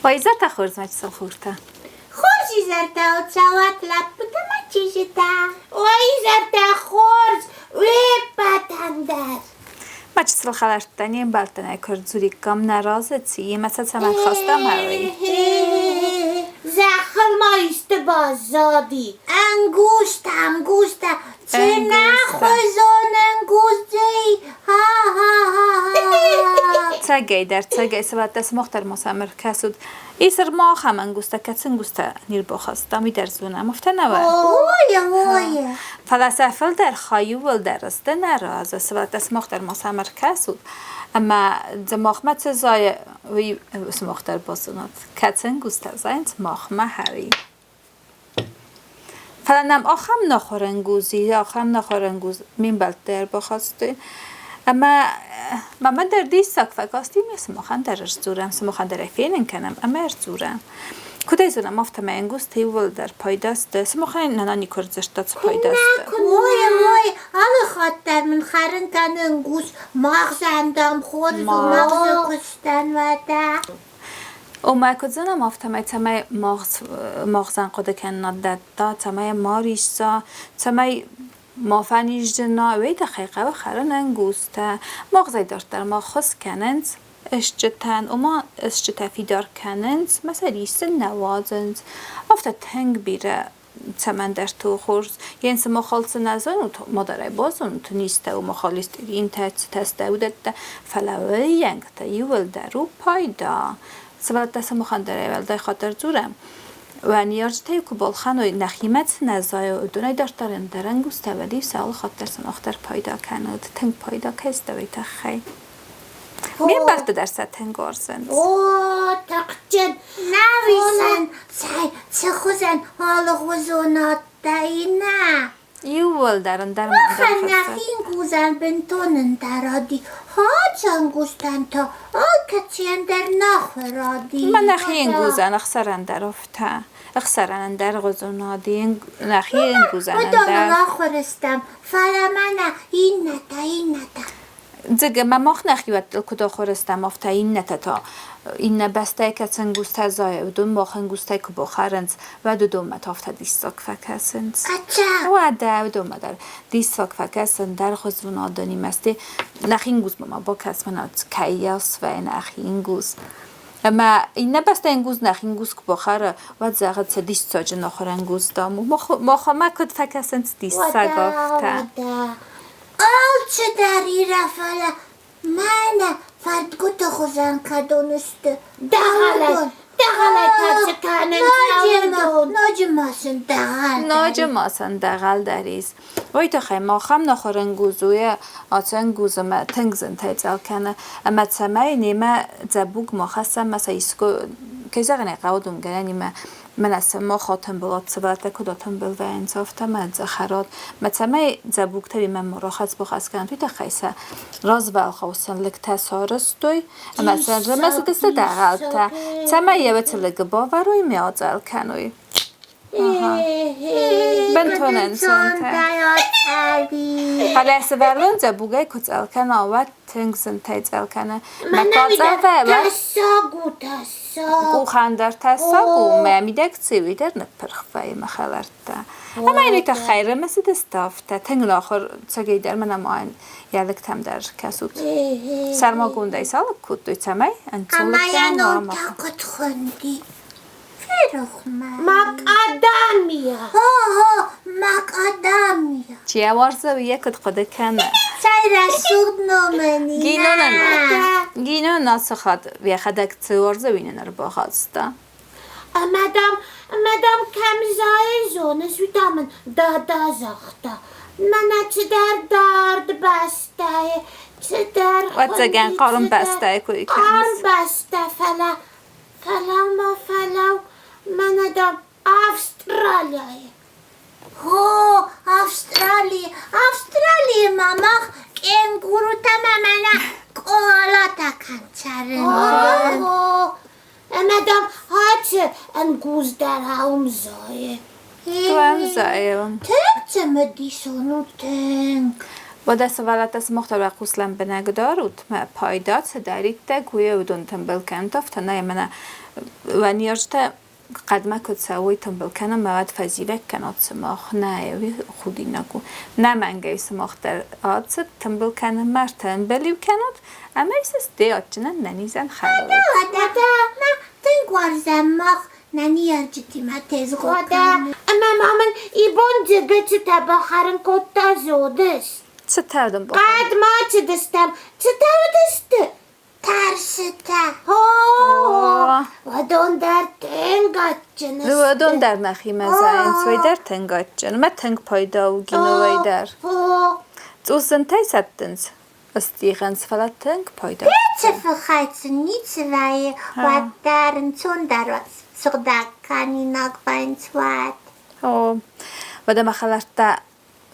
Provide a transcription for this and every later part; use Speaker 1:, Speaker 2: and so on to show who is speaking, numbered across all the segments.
Speaker 1: Уӕ изӕртӕ хорз, мӕ чысыл хуртӕ.
Speaker 2: Хорз изӕртӕ цӕуӕт лӕппутӕ мӕ чызджытӕ. Уӕ изӕртӕ хорз уе ппӕтӕн дӕр.
Speaker 1: Мӕ чысыл хӕлӕрттӕ, не мбӕлттӕн ӕй куы рдзуриккам, нӕ разы ци, ӕмӕ сӕ цӕмӕн хастам ӕви?
Speaker 2: Зӕххыл ма исты баззади. Ӕнгузтӕ, ӕнгузтӕ, цы нӕхуызон ӕнгуздзӕй, ха-ха-ха!
Speaker 1: Цӕгӕйдӕр, цӕгӕй сывӕллӕттӕ сымах дӕр ма сӕм ӕркӕсут. Ис ма ахӕм ӕнгузтӕ, кӕцы ӕнгузтӕ не рбахастам, уый дӕр зонӕм, афтӕ нӕ уа?
Speaker 2: Ой, ой!
Speaker 1: Фӕлӕ сӕ фылдӕр хай иууылдӕр сты нӕ разы. Сывӕллӕттӕ сымах дӕр ма сӕм ӕркӕсут. Ӕмӕ махмӕ цы зайы, уый сымах дӕр базонут. Кӕцы ӕнгузтӕ зайынц махмӕ хӕри? Фӕлӕ нӕм ахӕм нахуырӕнгуз и, ахӕм нахуырӕнгуз ме мбӕлттӕ ӕрбахастой. Ӕмӕ мӕмӕ дӕр диссаг фӕкасти, ме сымахӕн дӕр ӕрдзурӕм, сымахӕн дӕр ӕй фенын кӕнӕм ӕмӕ ӕрдзурӕм. Куыд ӕй зонӕм, афтӕмӕй ӕнгузтӕ иууылдӕр пайда сты. Сымахӕн нана никуы ӕрдзырдта, цы пайда сты.
Speaker 2: Ой, ой, алы хатт дӕр мын хӕрын кӕны ӕнгуз, магъзӕн, дам, хорз у, магъзы куыстӕн уӕдӕ.
Speaker 1: Омӕ куыд зонӕм, афтӕмӕй цӕмӕй магъзӕн хъуыды кӕнынад дӕтта, цӕмӕй ма рисса, цӕмӕй ма фӕнизджына, уый тыххӕй хъӕуы хӕрын ӕнгузтӕ. Магъзӕй дарддӕр ма ххуыс кӕнынц стджытӕн, ома стджытӕ фидар кӕнынц, ма сӕ риссын нӕ уадзынц. Афтӕ тынг бирӕ цӕмӕндӕрты у хорз. Йен цы мохал цы нӕ зонут, мадӕрӕй базонут, низтӕ у мохалистеринтӕ, цытӕ сты, уыдӕттӕ, фӕлӕ уыйӕнгтӕ иууылдӕр у пайда. Сывӕллӕттӕ сымахӕн дӕр уӕлдай хатт ӕрдзурӕм. Уӕ ныййарджытӕ-иу куы балхӕной, нӕхимӕ цы нӕ зайы, уыдонӕй дарддӕр ӕндӕр ӕнгузтӕ, уӕд-иу сӕ алы хатт дӕр сымах дӕр пайда кӕнут, тынг пайда кӕй сты, уый тыххӕй. Ме мбӕлтты дӕр сӕ тынг уарзынц.
Speaker 2: О, тыхджын! Нӕуисӕн цӕй, цы хуызӕн алыгъуызон адтӕй, нӕ?
Speaker 1: Иууылдӕр ӕндӕр
Speaker 2: Махӕн нӕхи ӕнгузӕн бынтон ӕндӕр ади, хацӕнгузтӕн та алкӕцыйӕн дӕр нахуыр ади.
Speaker 1: Ма нӕхи ӕнгузӕн ӕхсӕрӕн дӕр афтӕ. Ӕхсӕрӕн ӕндӕр гъузон ади, нӕхи ӕнгузӕн
Speaker 2: Уыдоныл
Speaker 1: ӕндӕр.
Speaker 2: ахуыр стӕм, фӕлӕ мӕнӕ иннӕтӕ, иннӕтӕ.
Speaker 1: Дзыг ӕмӕ мах нӕхиуӕттыл куыд ахуыр стӕм, афтӕ иннӕтӕ та иннӕ бӕстӕйы кӕцы ӕнгузтӕ зайы, уыдон мах ӕнгузтӕй куы бахӕрынц, уӕд уыдонмӕ та афтӕ диссаг фӕкӕсынц. Уӕдӕ уыдонмӕ дӕр диссаг фӕкӕсын, дӕргъуызон адонимӕ сты. Нӕхи ӕнгузмӕ ма бакӕс, мӕнӕ кӕййас вӕййы нӕхи ӕнгуз. Ӕмӕ иннӕ бӕстӕйы ӕнгуз нӕхи ӕнгуз куы бахӕры, уӕд зӕгъы, цы диссаджы нахуыр ӕнгуз, дам у. Махмӕ куыд фӕкӕсынц диссаг афтӕ.
Speaker 2: Алчидӕр ирӕ, фӕлӕ мӕнӕ фӕрдгуыты хуызӕн кӕдон сты. Дӕгъӕлӕй, дӕгъӕлӕй та цы кӕнынц уыдон? Ноджы ма сын дӕгъӕл
Speaker 1: Ноджы ма сын дӕгъӕл дӕр ис. Уый тыххӕй махӕм нахуыр ӕнгуз у, ацы ӕнгуз ӕмӕ тынг зынтӕй цъӕл кӕны. Ӕмӕ цӕмӕй немӕ дзӕбуг ма хӕссӕм, ӕмӕ сӕ искуы, кӕй зӕгъын ӕй хъӕуы, уынгӕнӕнимӕ мӕнӕ сӕ мах атымбыл сывӕллӕттӕ куыд атымбыл вӕййынц, афтӕ мӕ дзӕхӕрат. Мӕ цӕмӕй дзӕбугтӕ мӕ рахӕц-бахӕц кӕнат, уый тыххӕй сӕ развӕлгъау сын лыгтӕ сарӕзтой ӕмӕ сӕ рымысыдысты дӕгъӕлтӕ, цӕмӕй йӕ уыцы лыгы бавӕрой ӕмӕ ацъӕл кӕной. Бынтон ӕнцонтӕ. Фӕлӕ сывӕллон дзӕбугӕй куы цъӕл кӕна, уӕд тынг зынтӕй цъӕл кӕны. Мӕ куы
Speaker 2: Тӕссаг у, тӕссаг.
Speaker 1: Къухӕн дӕр тӕссаг у, мӕ мидӕг цъиуи дӕр ныппырх вӕййы мӕ хӕлӕрттӕ. Ӕмӕ йын уый тыххӕй рымысыдысты афтӕ, тынг нахуыр цӕгӕйдӕр мӕнӕ ма йӕ лыгтӕм дӕр кӕсут. Сӕрмагондӕй сӕ алыг кодтой, цӕмӕй ӕнцон
Speaker 2: Ӕмӕ йӕ
Speaker 1: лыгтӕ
Speaker 2: ном
Speaker 1: ма
Speaker 2: та куыд хуынди? Ферох мӕ. Макадамия. Хо-хо, макадамия.
Speaker 1: Чи йӕ уарзы, уый йӕ куыд хъуыды кӕны?
Speaker 2: Цӕй рӕсугъд ном ын и.
Speaker 1: Гинонӕн Гинон ацы хатт йӕхӕдӕг цы уарзы, уый нын ӕрбахаста.
Speaker 2: Ӕмӕ дам, ӕмӕ дам, кӕм зайы зоныс, уый та мын дада загъта. Мӕнӕ цыдӕр дард бӕстӕйы, цыдӕр
Speaker 1: Ӕвӕццӕгӕн, хъарм бӕстӕйы куы
Speaker 2: кӕныс. Хъарм бӕстӕ, фӕлӕ Фӕлӕу-ма, фӕлӕу, мӕнӕ дам Австралияйы. Хо, Австралийы, Австралийы ма мах кенгурутӕ ӕмӕ мӕнӕ коалатӕ кӕм цӕрынц. Ӕмӕ дам ацы ӕнгуз дӕр ам зайы.
Speaker 1: Туам зайы.
Speaker 2: Тынг цымыдисон у, тынг.
Speaker 1: Уӕдӕ сывӕллӕттӕ сымах дӕр уӕ хъус лӕмбынӕг дарут, мӕ пайда цыдӕриддӕр уый уыдон тымбыл кӕнут, афтӕ нӕ мӕнӕ уӕ ныййарджытӕ хъӕдмӕ куы цӕуой тымбыл кӕнын, мӕ уӕд фӕзивӕг кӕнут сымах. Нӕ, уый худинаг у. Нӕ мӕнгӕй сымах дӕр ацыд тымбыл кӕнынмӕ, ӕртымбыл-иу кӕнут, ӕмӕ сӕ сте адджынӕн нӕ низӕн хӕрут.
Speaker 2: Уӕдӕ мӕ тынг уарзӕм мах нӕ ныййарджытимӕ тезгъо кӕнын. Ӕмӕ ма мын ибон дзыгыцытӕ бахӕрын кодта зодыс.
Speaker 1: Цытӕ дын бахӕрын?
Speaker 2: Хъӕд ма цыдыстӕм, цытӕ уыдысты? Тӕрсытӕ. О, уыдон дӕр тынг адджын сты.
Speaker 1: Уыдон дӕр нӕхимӕ зайынц, уый дӕр тынг адджын. Мӕ тынг пайда у гиновӕй дӕр. Цъус зынтӕй сӕттынц, ыстигъынц, фӕлӕ тынг пайда.
Speaker 2: Пецы фыхӕй сын ницы вӕййы, уӕддӕр ӕнцондӕр сыгъдӕг кӕнинаг вӕййынц уӕд.
Speaker 1: О, уӕдӕ мӕ хӕлӕрттӕ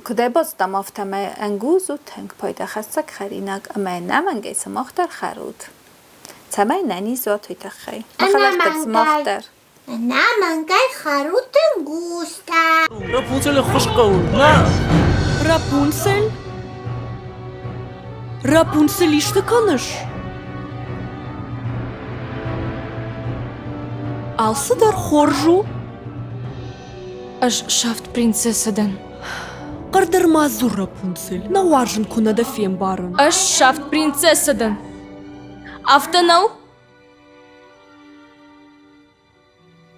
Speaker 1: куыдӕй базыдтам, афтӕмӕй ӕнгуз у тынг пайдахӕссӕг хӕринаг ӕмӕ ӕнӕмӕнгӕй сымах дӕр хӕрут. Цӕмӕй нӕниз уат, уый тыххӕй. Мӕ хӕлӕрттӕ сымах дӕр.
Speaker 2: Ӕнӕмӕнгӕй хӕрут ӕнгузтӕ.
Speaker 3: Рапунцель ӕххуыс хъӕуы. Нӕ!
Speaker 4: Рапунцель? Рапунцель исты кӕныс? Алцыдӕр хорз у?
Speaker 5: Ӕз сӕфт принцессӕ дӕн.
Speaker 4: Хъӕрдӕр ма дзур, Рапунцель, нӕ уарзын куы нӕ дӕ фембарын.
Speaker 5: Ӕз сӕфт принцессӕ дӕн. Афтӕ нӕу?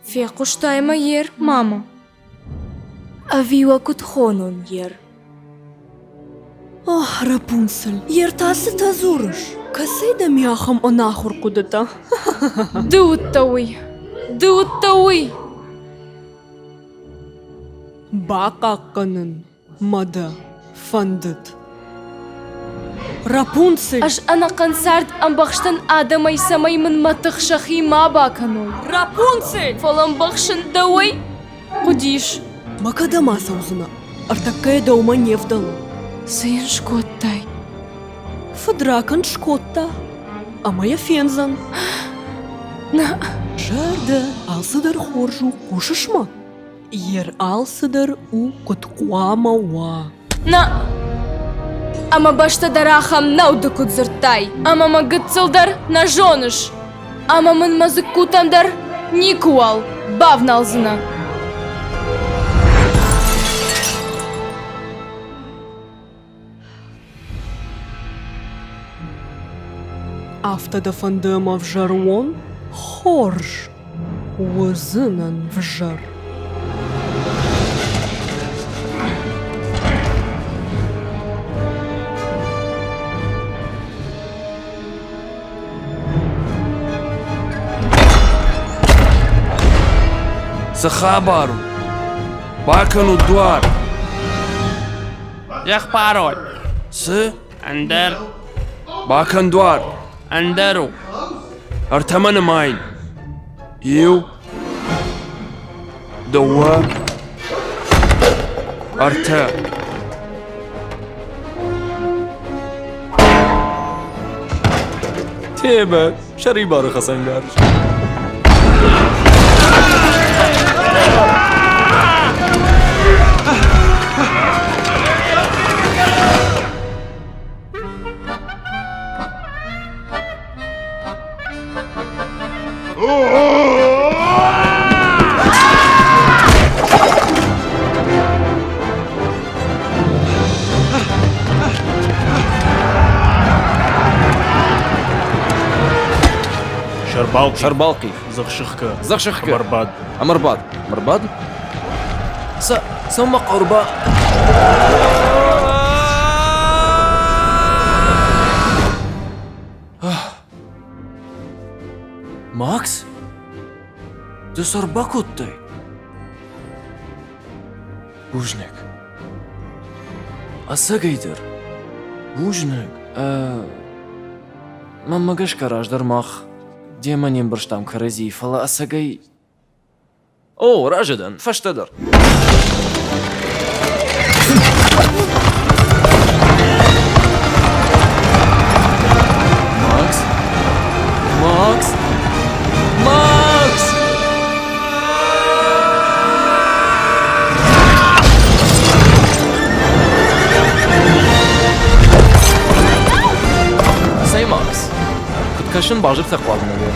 Speaker 5: Фехъуыстай мӕ ер, мама?
Speaker 6: Ӕви уӕ куыд хонон ер?
Speaker 4: Ох, Рапунцель, ер та цытӕ дзурыс? Кӕцӕй дӕм и ахӕм ӕнахуыр хъуыдытӕ?
Speaker 5: Ды уыдтӕ уый! Ды уыдтӕ уый!
Speaker 4: Бахъахъхъӕнын мӕ дӕ фӕндыд. Рапунцель!
Speaker 5: Ӕз ӕнӕхъӕн цард ӕмбӕхстӕн адӕмӕй, цӕмӕй мын мӕ тых сӕхи ма бакӕной.
Speaker 4: Рапунцель!
Speaker 5: Фӕлӕ ӕмбӕхсын дӕуӕй хъуыдис.
Speaker 4: Ма кӕдӕм ацӕудзынӕ? Ӕртӕккӕ дӕумӕ не вдӕлы.
Speaker 5: Цы йын скодтай?
Speaker 4: Фыдракӕнд скодта ӕмӕ йӕ фендзӕн.
Speaker 5: Нӕ.
Speaker 4: Зӕрдӕ, алцыдӕр хорз у, хъусыс мӕ? Йер алцыдӕр у, куыд хъуамӕ уа.
Speaker 5: Нӕ! Ӕмӕ бӕстӕ дӕр ахӕм нӕу, ды куыд дзырдтай. Ӕмӕ мӕ гыццыл дӕр нӕ зоныс. Ӕмӕ мын мӕ дзыккутӕм дӕр никуыуал бавналдзынӕ.
Speaker 4: Афтӕ дӕ фӕнды ӕмӕ ӕвзӕр уон? Хорз! Уыдзынӕн взӕр.
Speaker 3: Цы хабар у? Бакӕнут дуар!
Speaker 7: Зӕгъ пароль.
Speaker 3: Цы?
Speaker 7: Ӕндӕр.
Speaker 3: Бакӕн дуар.
Speaker 7: Ӕндӕр у.
Speaker 3: Ӕртӕмӕ нымайын. Иу, дыууӕ, ӕртӕ.
Speaker 8: Темӕ сӕрибары хӕцӕнгарз.
Speaker 9: Сӕрбалхъив.
Speaker 8: Сӕрбалхъив.
Speaker 9: Дзыхсыхкӕ.
Speaker 8: Дзыхсыхкӕ.
Speaker 9: Ӕмӕрбад.
Speaker 8: Ӕмӕрбад. Ӕмӕрбад? Сӕ, сӕумӕ хъаурба. Макс? Ды цы ӕрбакодтай? Бузныг. Ӕцӕгӕйдӕр. Бузныг. Мӕнмӕ гӕсгӕ раздӕр мах демӕ не мбӕрстам кӕрӕдзийы, фӕлӕ ӕцӕгӕй О, разы дӕн, фӕстӕдӕр. Макс? Макс? Макс! Тӕхсын базыртӕ хъуаг нӕ у.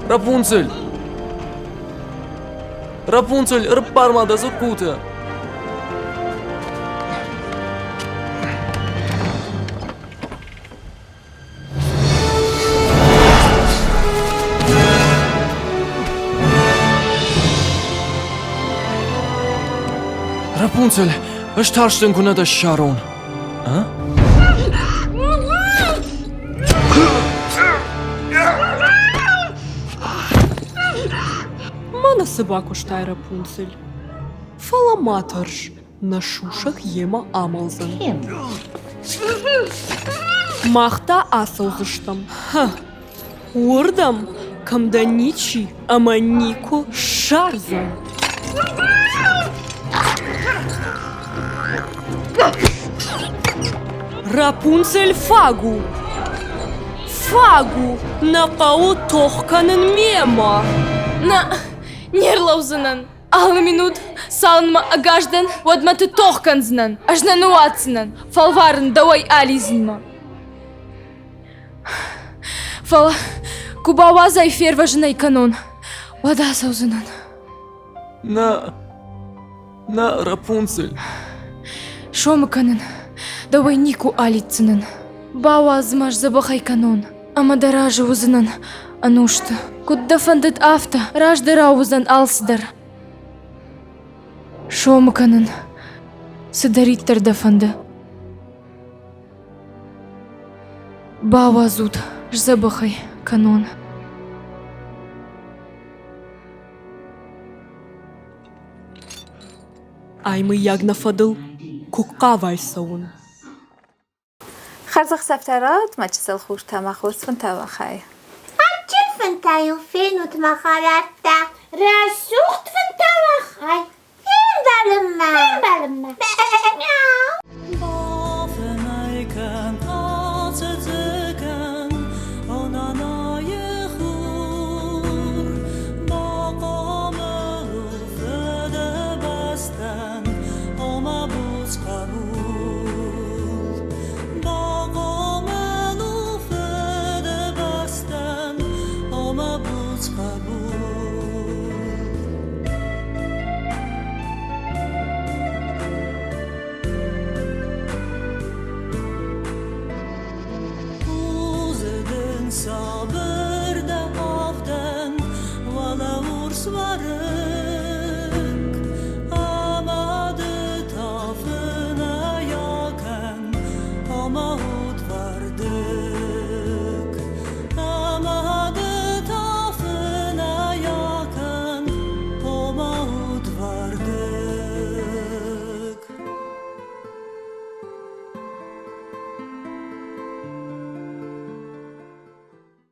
Speaker 8: Рапунцель! Рапунцель, ӕрыппар ма дӕ дзыккутӕ! Рапунцель, ӕз тарстӕн куы нӕ дӕ ссарон. А?
Speaker 4: Мӕнӕ цы бакуыстай, Рапунцель. Фӕлӕ ма тӕрс, нӕ сусӕг йемӕ амӕлдзӕн. Мах та ацӕудзыстӕм. Ха! Уырдӕм, кӕм дӕ ничи ӕмӕ никуы ссардзӕн. Рапунцель фаг у! Фаг у! Нӕ хъӕуы тох кӕнын мемӕ!
Speaker 5: Нӕ, не рлӕудзынӕн. Алы минут, цалынмӕ ӕгас дӕн, уӕдмӕ ты тох кӕндзынӕн. Ӕз нӕ ныууадздзынӕн. Фӕлварын дӕуӕй алидзынмӕ. Фӕлӕ куы бауадзай фервӕзын ӕй кӕнон, уӕд ацӕудзынӕн.
Speaker 8: Нӕ, нӕ, Рапунцель.
Speaker 5: Сомы кӕнын, дӕуӕй никуы алидздзынӕн. Бауадз мӕ сдзӕбӕх ӕй кӕнон, ӕмӕ дӕ разы уыдзынӕн ӕнусты. Куыд дӕ фӕндыд, афтӕ раздӕрау уыдзӕн алцыдӕр. Сомы кӕнын, цыдӕриддӕр дӕ фӕнды. Бауадзут, сдзӕбӕх ӕй кӕнон.
Speaker 4: Ай мыййаг нӕ фӕдыл куы хъавай цӕуын.
Speaker 1: Хӕрзӕхсӕвтӕ рауд, мӕ чысыл хуртӕ, мӕ хорз фынтӕ уӕ хай.
Speaker 2: Адджын фынтӕ-иу фенут, мӕ хӕлӕрттӕ. Рӕсугъд фынтӕ уӕ хай. Фембӕлынмӕ! Фембӕлынмӕ! Мяу!